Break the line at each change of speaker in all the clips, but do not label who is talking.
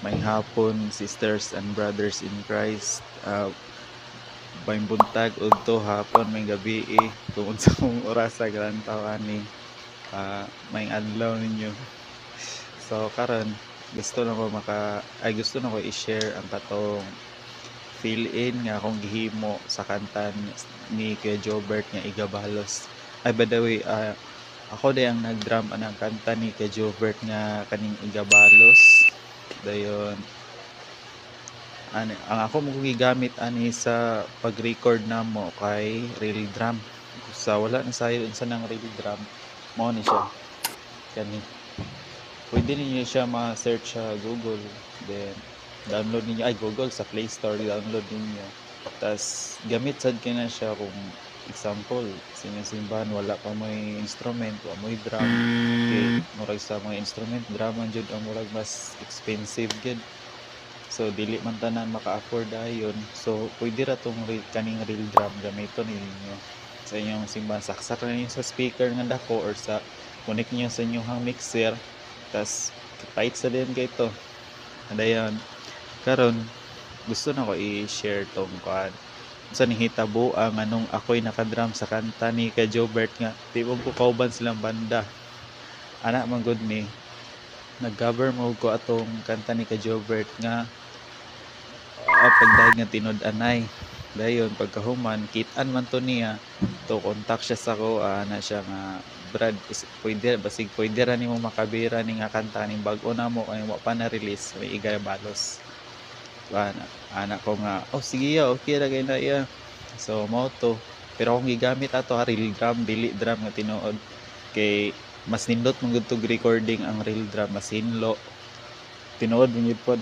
Maayong hapon, sisters and brothers in Christ. Maayong buntag, udto, hapon, maayong gabii, kung unsa mong orasa galantaw ani. Maayong adlaw ninyo. So karon gusto na ko maka ay gusto na ko i-share ang katong fill in nga akong gihimo sa kanta ni Kuya Jobert nga Igabalos. Ay, by the way, ako day ang nag-drum anang kanta ni Kuya Jobert nga kaning Igabalos. Dayon ani ang ako mo gigamit ani sa pag-record namo kay real drum. Sa wala na sayo unsa nang real drum, mao ni siya kani. Pwede ninyo siya ma-search sa Google, then download ninyo, ay, Google, sa Play Store, download ninyo. Tas gamit sad kay na siya kung example sa inyong simbahan wala pa moy instrument, wa moy drum, kay murag sa mga instrument, drum man jud ang murag mas expensive gyud. So dili man tanan maka-afford dayon. So pwede ra tong kaning real drum gamiton ninyo sa inyong simbahan. Saksak ra ninyo sa speaker nga dako or sa connect niyo sa inyong mixer, tas tight sa din kay to. Dayon karon gusto na ko i-share tong kuan sa nihitabo ang anong ako'y nakadrum sa kanta ni kay Jobert nga di mo ko kauban silang banda. Ana man gud ni nag-cover mo ko atong kanta ni kay Jobert nga pagdahig nga tinud-anay. Dayon pagkahuman, kit-an man to niya to, contact siya sa ko, ana siya nga, "Brad, is, pwede basig pwede ra nimo makabira ni nga kanta ning bag-o namo kay wa pa na release, may Igabalos." Ana, ana ko nga, "Oh, sige ya, okay ra kay na iya." So mao to, pero akong gigamit ato ha, real drum, dili drum nga tinuod, kay mas nindot man gud tog recording ang real drum, mas hinlo tinuod man gyud pod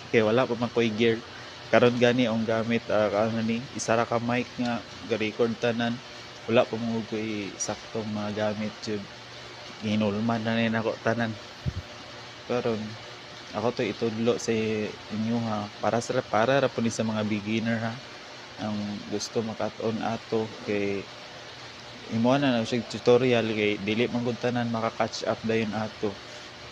kay wala pa man koy gear karon. Gani ang gamit, ano ni, isa ra ka mic nga ga-record tanan. Wala pa mo koy saktong mga gamit jud, hinulman na ni nako tanan. Karon ako to itudlo sa inyo ha, para ra pud ni sa mga beginner ha, ang gusto makat-on ato, kay imo na na siya tutorial, kay dili man gud tanan maka-catch up dayon ato.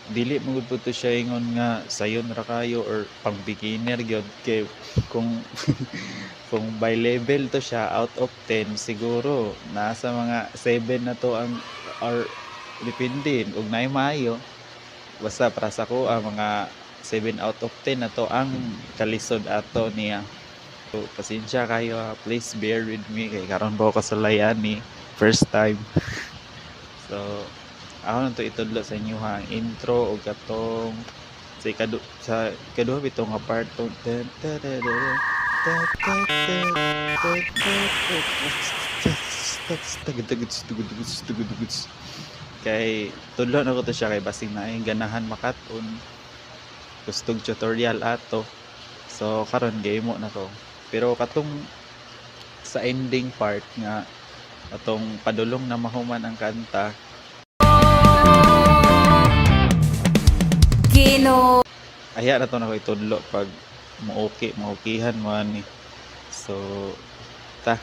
Dili man gud pud to siya ingon nga sayon ra kayo or pang beginner gyud, kay kung kung by level to siya out of 10, siguro nasa mga 7 na to ang or depende ug naay maayo. Basta para sa ako, ang mga 7 out of 10 na to ang kalisod ato niya. So, pasensya kayo ha. Please bear with me kay karon pa ako kasulayan ni first time. So ako na to itudlo sa inyo ha, ang intro o katong sa ikadu sa ikaduha bitaw nga part to. Kay tudlo na ko to siya kay basig na ganahan makat-on, gustog tutorial ato. So karon gahimo na ko, pero katong sa ending part nga atong padulong na mahuman ang kanta.
Ginoo.
Aya na to nako itudlo pag mo-okay, mo-okayhan mo ani. So ta.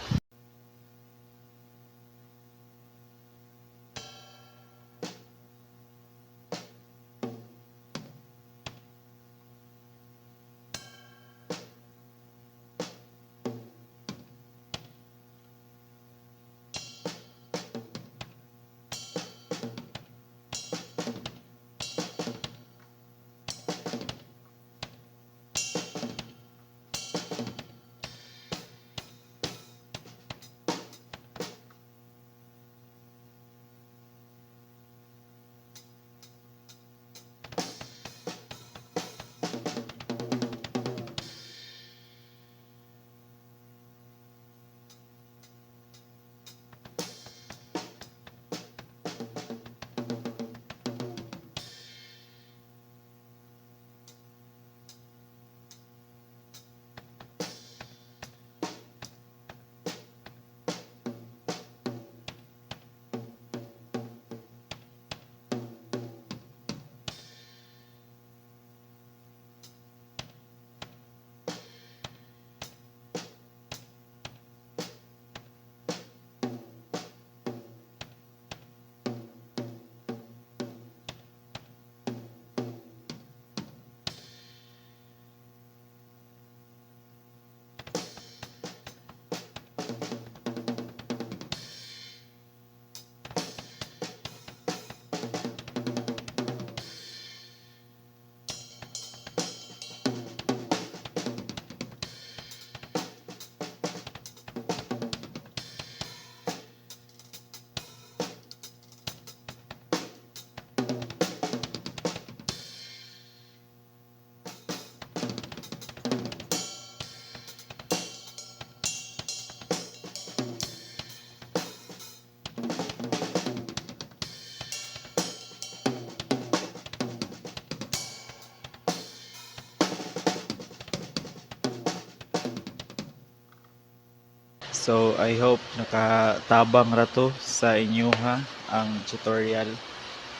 So I hope nakatabang ra to sa inyoha ang tutorial.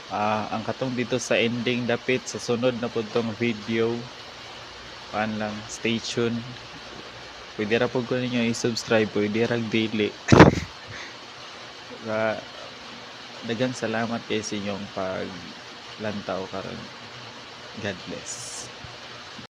Ang katong dito sa ending, dapit sa sunod na pud tong video. Kuan lang, stay tuned. Pwede ra pud ko ninyo i-subscribe, pwede ra dili. Ra daghang salamat kay sa inyong paglantaw karon. God bless.